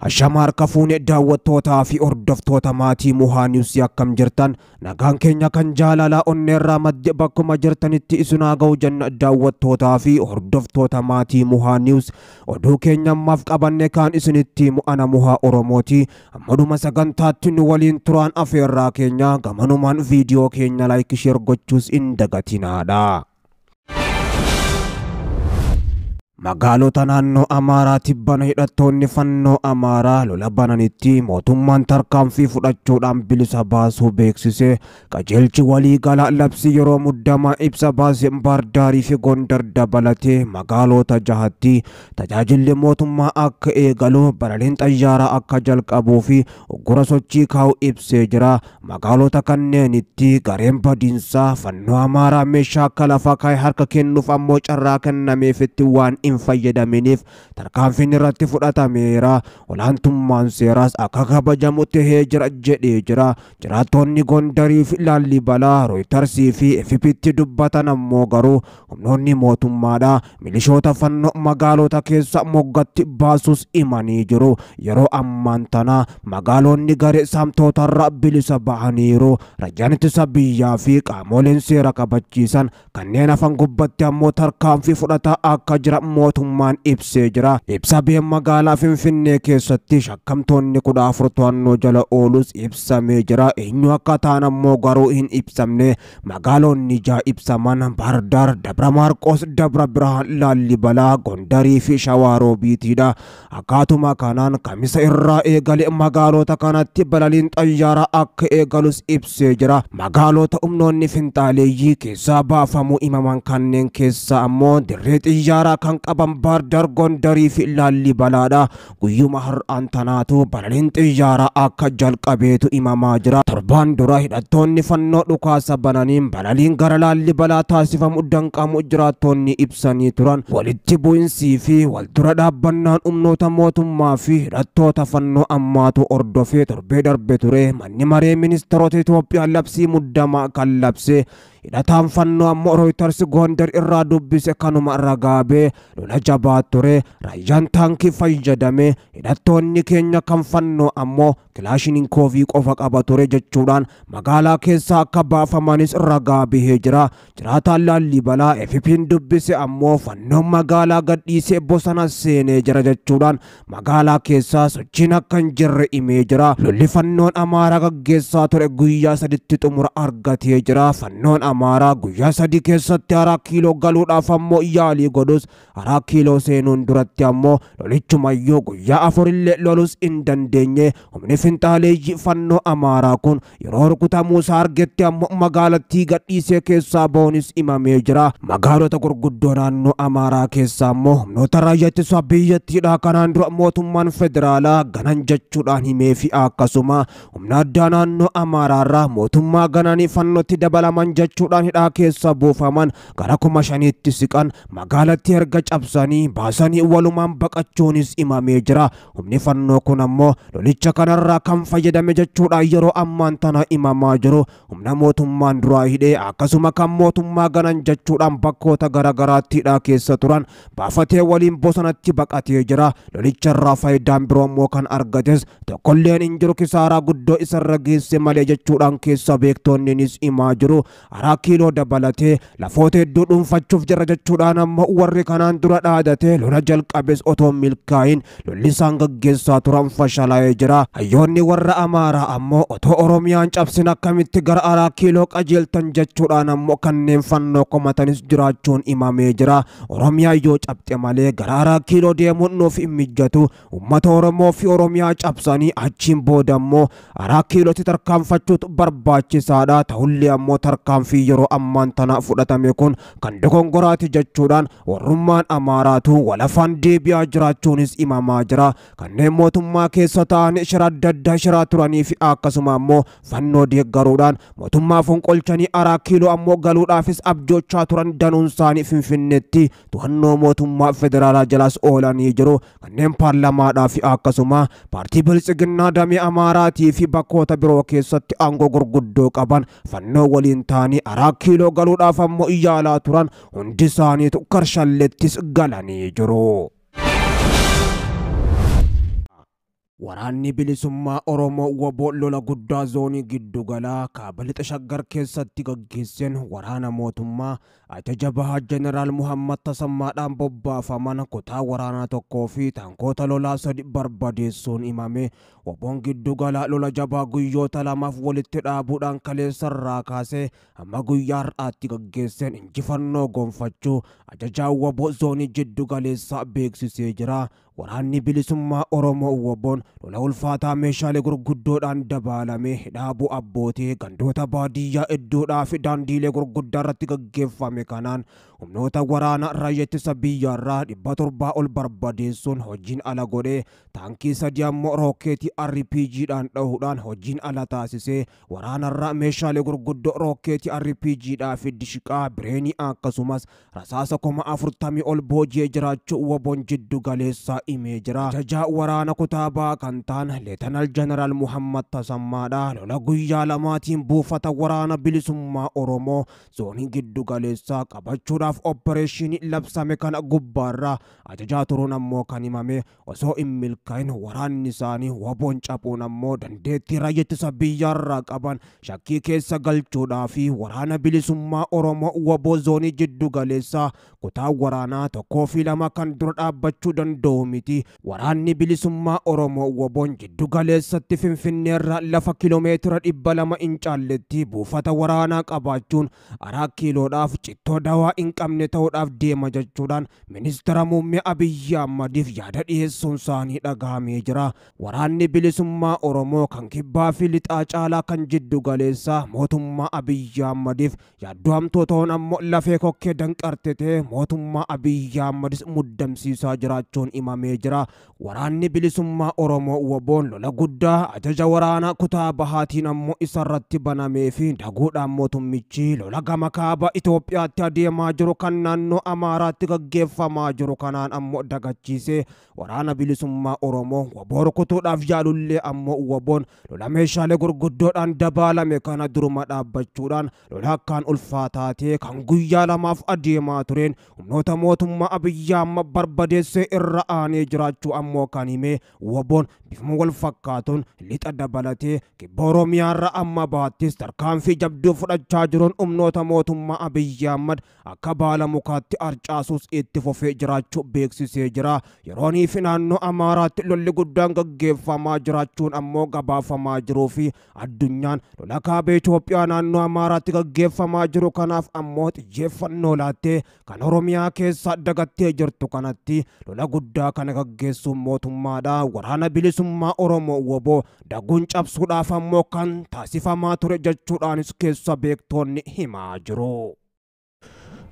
Ashama harka fuune daawwattootaa fi hordoftoota maatii Muhaa News akkam jirtan nagaan keenya kan jaalalaa onneerraa madde bakkuma jirtanitti isin haa ga'u jenna daawwattootaa fi hordoftoota maatii Muhaa News oduu keenya ammaaf qabanne kaan isinitti himu ana Muhaa Oromooti ammaduma sagantaatti nu waliin turaan afeerraa keenya gamanumaan viidiyoo keenya like share gochuus hin dagatinaadha. Magaalota naannoo Amaaraa tibbana hidhattoonni fannoo Amaaraa lola bananitti mootummaan tarkaanfii fudhachuudhaan bilisa baasuu beeksise. Qajeelchi waliigalaa labsii yeroo muddamaa ibsa baasee Baardaarii fi Gondar dabalatee magaalota jahatti tajaajilli mootummaa akka eegalu balaliin xayyaaraa akka jalqabuu fi uggura sochii kaa'u ibsee jira. Magaalota kanneenitti gareen badiinsaa fannoo Amaaraa meeshaa akka lafa kaa'e harka kennuuf ammoo carraa kennameefitti waan hin fayyadaminiif tarkaanfiin irratti fudhatameera. Olaantummaan seeraas akka kabajamu tahee jira jedhee jira. Jiraattonni Gondarii fi Laallibalaa Rooyitarsii fi FP'tti dubbatan ammoo garuu humnoonni mootummaadha milishoota fannoo magaalota keessa moggatti baasus himanii jiru. Yeroo ammaan tana magaalonni garee saamtootarraa bilisa bahaniiru. Raayyaan ittisa biyyaa fi qaamoleen seera kabachiisan kanneen hafan gubbatti ammoo tarkaanfii fudhataa akka jira mootummaan ibsee jira. Ibsa biyya magaalaa Finfinnee keessatti shakkamtoonni 14 to'annoo jala oolus ibsamee jira. Eenyu akka ta'an ammoo garuu hin ibsamne. Magaalonni ja'a ibsaman Baardaar, Dabra Maarqos, Dabra Birhaan, Laallibalaa, Gondarii fi Shawaaroobiitiidha. Akkaatuma kanaan kamisa irraa eegale magaalota kanatti balaliin xayyaaraa akka eegalus ibsee jira. Magaalota humnoonni finxaaleeyyii keessaa baafamuu himaman kanneen keessaa ammoo dirree xiyyaaraa kan qaban Baardaar, Gondarii fi Laallibalaadha. Guyyuma har'aan tanaatu balaliin xiyyaaraa akka jalqabeetu himamaa jira. Torbaan dura hidhattoonni fannoo dhukaasa bananiin balaliin gara Laallibalaa taasifamu danqamu jiraattonni ibsanii turan. Walitti bu'insii fi waldura dhaabbannaan humnoota mootummaa fi hidhattoota fannoo ammaatu hordofee torbee darbe ture. Manni maree ministeerota Itoophiyaa labsii muddamaa kan labse hidhataan fannoo ammoo Rooyitars Gondar irraa dubbise kanuma ragaabee lola jabaa ture. Raayyaan taankii fayyadame hidhattoonni keenya kan fannoo ammoo kilaashinikoovii qofa qaba ture jechuudhaan magaalaa keessaa akka baafamanis ragaa bahee jira. Jiraataan Laallibalaa FP'n dubbise ammoo fannoon magaalaa gadhiisee bosona seenee jira jechuudhaan magaalaa keessaa sochiin akka hin jirre himee jira. Lolli fannoon Amaaraa gaggeessaa ture guyyaa saditti xumura argatee jira. Fannoon Amaaraa guyyaa sadii keessatti 4 kiiloo galuudhaaf ammoo yaalii godhus 4 kiiloo seenuun duratti ammoo lolichumayyuu guyyaa 4 illee lolus hin dandeenye. Humni finxaaleeyyii fannoo Amaaraa kun yeroo rukutamuu isaa argetti ammoo magaalattii gadhiisee keessaa bahuunis himamee jira. Magaalota gurguddoo naannoo Amaaraa keessaa ammoo humnoota raayyaa ittisa biyyattiidha kanaan dura mootummaan federaalaa ganan jechuudhaan himee fi akkasuma humna addaa naannoo Amaaraarraa mootummaa gananii fannootti dabalaman jechuudhaan hidhaa keessa buufaman gara 5,000tti siqan magaalatti erga cabsanii baasanii walumaan baqachuunis himamee jira. Humni fannoo kun ammoo lolicha kanarraa kan fayyadame jechuudhaan yeroo ammaan tana himamaa jiru. Humna mootummaan duraa hidhee akkasuma kan mootummaa ganan jechuudhaan bakkoota garaagaraatti hidhaa keessa turan baafatee waliin bosonatti baqatee jira. Lolicharraa faayidaan biroo immoo kan argates tokkolleen hin jiru kisaaraa guddoo isarra geesse malee jechuudhaan keessa beektonninis himaa jiru. 4 kiiloo dabalatee lafoota hedduu dhuunfachuuf jira jechuudhaan ammoo warri kanaan dura dhaadatee lola jalqabes otoo milkaa'in lolli isaan gaggeessaa turan fashalaa'ee jira. Hayyoonni warra Amaaraa ammoo otoo Oromiyaan cabsin akkamitti gara 4 kiiloo qajeeltan jechuudhaan ammoo kanneen fannoo komatanis jiraachuun himamee jira. Oromiyaa yoo cabxe malee gara 4 kiiloo deemuun nuuf hin mijatu. Uummata Oromoo fi Oromiyaa cabsanii achiin booda ammoo 4 kiilootti tarkaanfachuutu barbaachisaadha. Ta'ullee ammoo tarkaanfii yeroo ammaan tana fudhatame kun kan dogongoraati jechuudhaan warrummaan Amaaraatu walafaan deebi'aa jiraachuunis himamaa jira. Kanneen mootummaa keessa ta'an shira adda addaa shiraa turanii fi akkasuma ammoo fannoo deeggaruudhaan mootummaa fonqolchanii 4 kiiloo ammoo galuudhaafis abjoochaa turan danuun isaanii Finfinneetti to'annoo mootummaa federaalaa jalas oolanii jiru. Kanneen paarlamaadhaa fi akkasuma paartii biltsiginnaa damee Amaaraatii fi bakkoota biroo keessatti aangoo gurguddoo qaban fannoo waliin ta'anii 4 kiiloo galuudhaaf ammoo yaalaa turan hundi isaaniitu karshallettis galanii jiru. Waraanni bilisummaa Oromoo WBO lola guddaa zoonii giddugalaa kaaba lixa Shaggar keessatti gaggeesseen waraana mootummaa ajaja bahaa Jeneraal Muhammad Tasammaadhaan bobbaafaman kutaa waraanaa tokkoo fi taankoota lolaa 3 barbadeessuun himame. WBOn giddugalaa lola jabaa guyyoota lamaaf walitti dhaabuudhaan kaleessarraa kaasee hamma guyyaa har'aatti gaggeesseen injifannoo gonfachuu ajajaa WBO zoonii jiddugaleessaa beeksisee jira. Waraanni bilisummaa Oromoo WBOn lola ulfaataa meeshaalee gurguddoodhaan dabaalame hidhaabuu abbootii gandoota baadiyyaa iddoodhaa fi daandiilee gurguddaa irratti gaggeeffame kanaan humnoota waraana raayyaa ittisa biyyaarraa 700 ol barbadeessuun hojiin ala godhee taankii 3 ammoo rookeetii RPGdhaan dhahuudhaan hojiin ala taasisee waraanarraa meeshaalee gurguddoo rookeetii RPGdhaa fi dishiqaa bireenii akkasumas rasaasa 40,000 ol booji'ee jiraachuu WBOn jiddu galeessaa himee jira. Ajajaa waraana kutaa bahaa kan ta'an Leetanaal Jeneraal Muhammad Tasammaadha. Lola guyyaa lamaatiin buufata waraana bilisummaa Oromoo zoonii giddu galeessaa qabachuudhaaf opereeshinii labsame kana gubbaarraa ajajaa turuun ammoo kan himame osoo hin milkaa'in waraanni isaanii WBOn caphuun ammoo dandeettii raayyaa ittisa biyyaarraa qaban shakkii keessa galchuudhaa fi waraana bilisummaa Oromoo WBO zoonii jiddu galeessaa kutaa waraanaa 1 fi 2 kan dura dhaabbachuu danda'u miti. Waraanni bilisummaa Oromoo WBOn jiddu galeessatti Finfinneerra lafa kiiloomeetira 200 hin caalletti buufata waraanaa qabaachuun 4 kiiloodhaaf cittoo dawaa hin qabne ta'uudhaaf deema jechuudhaan ministeera muummee Abiyyi Ahmadiif yaada dhiyeessuun isaanii dhagahamee jira. Waraanni bilisummaa Oromoo kan kibbaa fi lixaa caalaa kan jiddu galeessaa mootummaa Abiyyi Ahmadiif yaaddoo hamtuu ta'uun ammoo lafee kokkee danqartitee mootummaa Abiyyi Ahmadis muddamsiisaa jiraachuun himamee jira. Waraanni bilisummaa Oromoo WBOn lola guddaa ajaja waraanaa kutaa bahaatiin ammoo isarratti banamee fi daguudhaan mootummichi lola gama kaaba Itoophiyaatti adeemaa jiru kan naannoo Amaaraatti gaggeeffamaa jiru kanaan ammoo dagachiisee waraana bilisummaa Oromoo WBO rukutuudhaaf yaalullee ammoo WBOn lola meeshaalee gurguddoodhaan dabaalame kana duruma dhaabbachuudhaan lola akkaan ulfaataa ta'e kan guyyaa lamaaf adeemaa tureen humnoota mootummaa Abiyyi Ahmad barbadeessee irra aanee jiraachuu ammoo kan hime WBOn bifuma wal fakkaatuun lixa dabalatee kibba Oromiyaarra amma baattis tarkaanfii jabduu fudhachaa jiruun humnoota mootummaa Abiyyi Ahmad akka baala mukaatti arcaasuus itti fufee jiraachuu beeksisee jira. Yeroonii fi naannoo Amaaraatti lolli guddaan gaggeeffamaa jiraachuun ammoo gabaafamaa jiruu fi addunyaan lola kaaba Itoophiyaa naannoo Amaaraatti gaggeeffamaa jiru kanaaf ammoo xiyyeeffannoo laattee kan Oromiyaa keessa dagattee jirtu kanatti lola guddaa kana gaggeessuun mootummaadha. Waraana bilisummaa Oromoo WBO daguun cabsuudhaaf ammoo kan taasifamaa ture jechuudhaanis keessa beektoonni himaa jiru.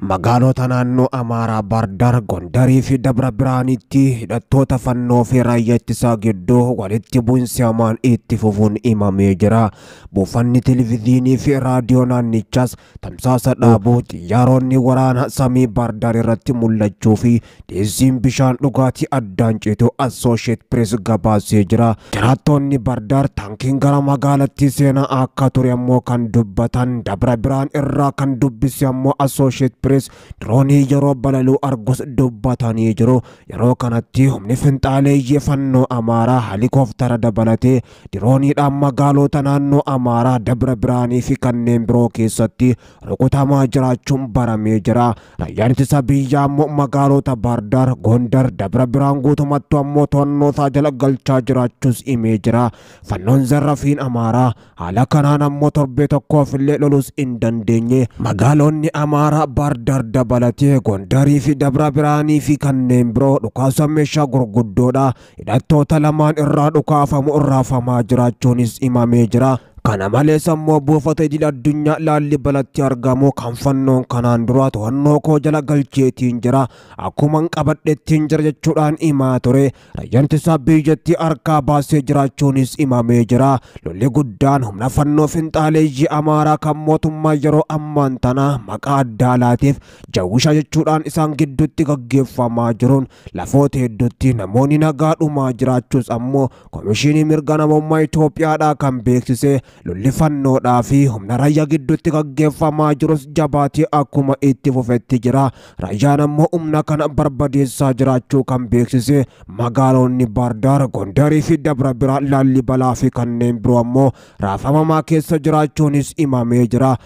Magaalota naannoo Amaaraa Baardar, Gondarii fi Dabra Biraanitti hidhattoota fannoo fi raayyaa ittisaa gidduu walitti bu'insi hamaan itti fufuun himamee jira. Buufanni televezyiinii fi raadiyoo naannichaas tamsaasa dhaabuu xiyyaaronni waraana samii Baardar irratti mul'achuu fi dhiyeessiin bishaan dhugaatii addaan citu Associated Press gabaasee jira. Jiraattonni Baardar taankiin gara magaalattii seenaa akka ture ammoo kan dubbatan, Dabra Biraan irraa kan dubbise ammoo Associated Press diroonii yeroo balaluu argus dubbatanii jiru. Yeroo kanatti humni finxaaleeyyii fannoo Amaaraa helikooftara dabalatee dirooniidhaan magaalota naannoo Amaaraa Dabra Biraanii fi kanneen biroo keessatti rukutamaa jiraachuun baramee jira. Raayyaan ittisa biyyaa ammoo magaalota Baardar, Gondar, Dabra Biraan guutumatti ammoo to'annoo isaa jala galchaa jiraachuus himee jira. Fannoon zarrafiin Amaaraa haala kanaan ammoo torbee tokkoof illee lolus hin dandeenye. Magaalonni Amaaraa Baardar dabalatee Gondarii fi Dabra Biraanii fi kanneen biroo dhukaasa meeshaa gurguddoodha. Hidhattoota lamaan irraa dhukaafamu irraafamaa jiraachuunis himamee jira. Kana malees ammoo buufata idil addunyaa Laallibalatti argamu kan fannoon kanaan dura to'annoo koo jala galcheetiin jira. Akkuma qabadhettiin jira jechuudhaan himaa ture. Raayyaan ittisaa biyyattii harkaa baasee jiraachuunis himamee jira. Lolli guddaan humna fannoo finxaaleeyyii Amaaraa kan mootummaa yeroo ammaan tana maqaa addaa laateef jawwisha jechuudhaan isaan gidduutti gaggeeffamaa jiruun lafoota hedduutti namoonni nagaa dhumaa jiraachuus ammoo Komishinii Mirga Namummaa Itoophiyaadhaa kan beeksise. Lolli fannoodhaa fi humna raayyaa gidduutti gaggeeffamaa jirus jabaatee akkuma itti fufetti jira. Raayyaan ammoo humna kana barbadeessaa jiraachuu kan beeksise. Magaalonni Baardaar, Gondarii fi Dabra Birhaan, Laallibalaa fi kanneen biroo ammoo raafamamaa keessa jiraachuunis himamee jira.